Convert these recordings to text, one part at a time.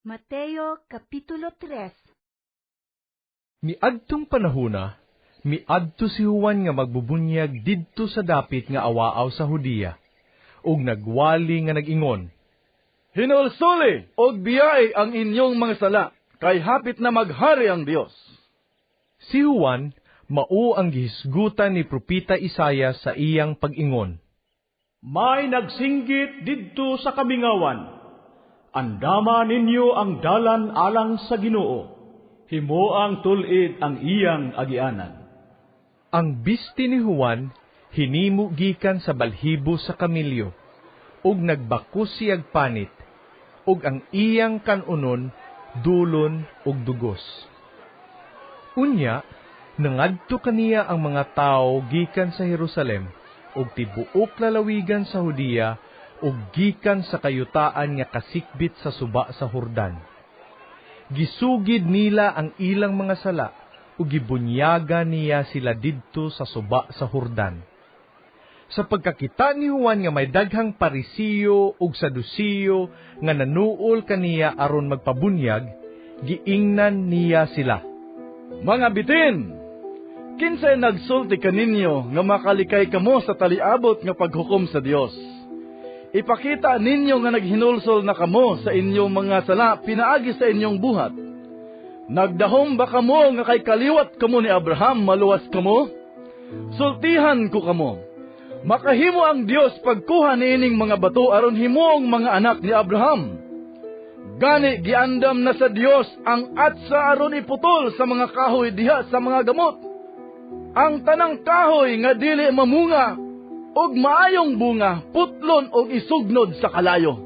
Mateo Kapitulo 3. Miadtong panahona, miadto si Juan nga magbubunyag didto sa dapit nga awaaw sa Judea, ug nagwali nga nag-ingon, "Hinulsuli og biyai ang inyong mga sala, kay hapit na maghari ang Dios." Si Juan mao ang gihisgutan ni Propeta Isaias sa iyang pag-ingon, "May nagsinggit didto sa kamingawan, 'Andama ninyo ang dalan alang sa Ginoo. Himuang tul-id ang iyang agianan.'" Ang bisti ni Juan hinimo gikan sa balhibo sa kamelyo, ug nagbakos siyag panit, ug ang iyang kan-onon dulon ug dugos. Unya, nangadto kaniya ang mga tawo gikan sa Jerusalem ug tibuok lalawigan sa Judea ug gikan sa kayutaan nga kasikbit sa suba sa Jordan. Gisugid nila ang ilang mga sala ug gibunyagan niya sila didto sa suba sa Jordan. Sa pagkakita ni Juan nga may daghang Parisiyo ug Sadusiyo nga nanuol kaniya aron magpabunyag, giingnan niya sila, "Mga bitin! Kinsay nagsulti kaninyo nga makalikay kamo sa taliabot nga paghukom sa Dios? Ipakita ninyo nga naghinulsol na kamo sa inyong mga sala pinaagi sa inyong buhat. Nagdahom ba kamo nga kay kaliwat kamo ni Abraham maluwas kamo? Sultihan ko kamo, makahimo ang Dios pagkuha niining mga bato aron himuong mga anak ni Abraham. Gani giandam na sa Dios ang atsa aron iputol sa mga kahoy diha sa mga gamot. Ang tanang kahoy nga dili mamunga og maayong bunga putlon og isugnod sa kalayo.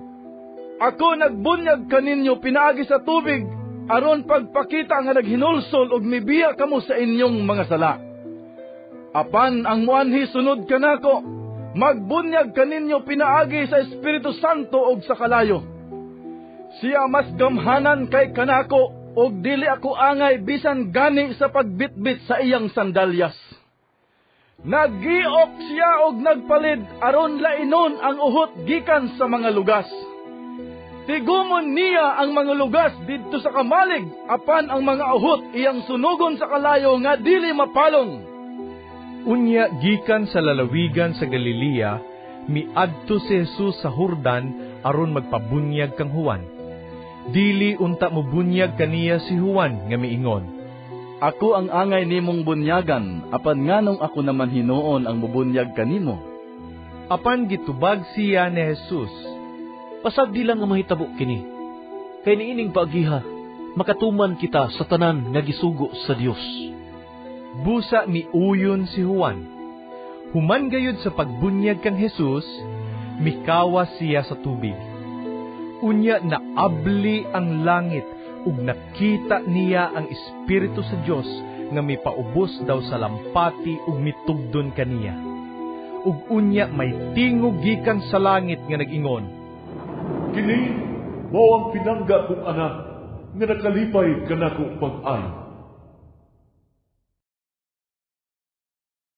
Ako nagbunyag kaninyo pinaagi sa tubig aron pagpakita nga naghinulsol og mibiya kamo sa inyong mga sala. Apan ang muanhi sunod kanako, magbunyag kaninyo pinaagi sa Espiritu Santo og sa kalayo. Siya mas gamhanan kay kanako og dili ako angay bisan gani sa pagbitbit sa iyang sandalyas. Nagiok siya og nagpalid aron lainon ang uhot gikan sa mga lugas. Tigumon niya ang mga lugas didto sa kamalig, apan ang mga uhot iyang sunugon sa kalayo nga dili mapalong." Unya gikan sa lalawigan sa Galilea, miadto si Jesus sa Jordan aron magpabunyag kang Juan. Dili unta mobunyag kaniya si Juan nga miingon, "Ako ang angay nimong bunyagan, apan nganong ako naman hinuon ang mubunyag kanimo?" Apan gitubag siya ni Jesus, "Pasagdi lang nga mahitabo kini. Kay niining paagiha, makatuman kita sa tanan nga gisugo sa Dios." Busa miuyon si Juan. Human gayud sa pagbunyag kang Jesus, mikawas siya sa tubig. Unya naabli ang langit ug nakita niya ang Espiritu sa Dios nga mipaubos daw sa lampati ug mitugdon kaniya. Ug unya may tingog gikan sa langit nga nag-ingon, "Kini mao ang pinangga kong anak nga nakalipay kanako pag-ayo."